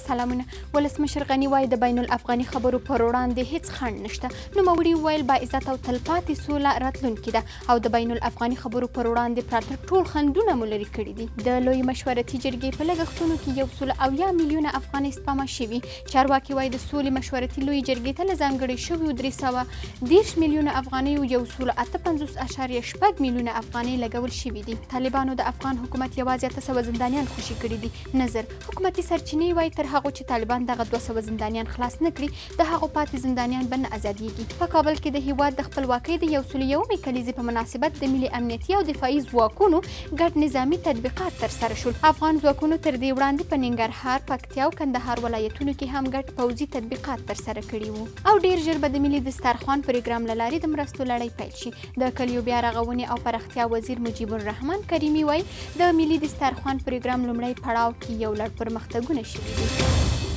سلامونه. ولسمشر غني وايي، د بین الافغاني خبرو پر وړاندې هیڅ خنډ نشته. نوموړي وویل، باعزته او تلپاتې سوله راتلونکې ده او د بین الافغاني خبرو پر وړاندې پراته ټول خنډونه مو لرې کړي دي. د لویې مشورتي جرګې په لګښتونو کې 170 میلیونه افغانۍ سپما شوي. چارواکي وايي، د سولې مشورتي لویې جرګې ته له ځانګړې شویو 330 میلیونه افغانیو 158.6 میلیونه افغانۍ لګول شوي دي. طالبانو د افغان حکومت یوازې 800 زندانیان خوشې کړي دي، نه 1000. حکومتي سرچینې وايي، تر هغو چې طالبان دغه 200 زندانیان خلاص نه کړي، د هغو پاتې زندانیان به نه ازادیږي. په کابل کې د هیواد د خپلواکۍ د 101مې کلیزې په مناسبت د ملي امنیتي او دفاعي ځواکونو ګډ نظامي تطبیقات ترسره شول. افغان ځواکونو تر دې وړاندې په ننګرهار، پکتیا او کندهار ولایتونو کې هم ګډ پوځي تطبیقات ترسره کړي وو. او ډېر ژر به د ملي دسترخوان پروګرام له لارې د مرستو لړۍ پیل شي. د کلیو بیا رغونې او پراختیا وزیر مجیب الرحمن کریمي وايي، د ملي دسترخوان پروګرام لومړی پړاو کې یو لړ پرمختګونه شوي دي.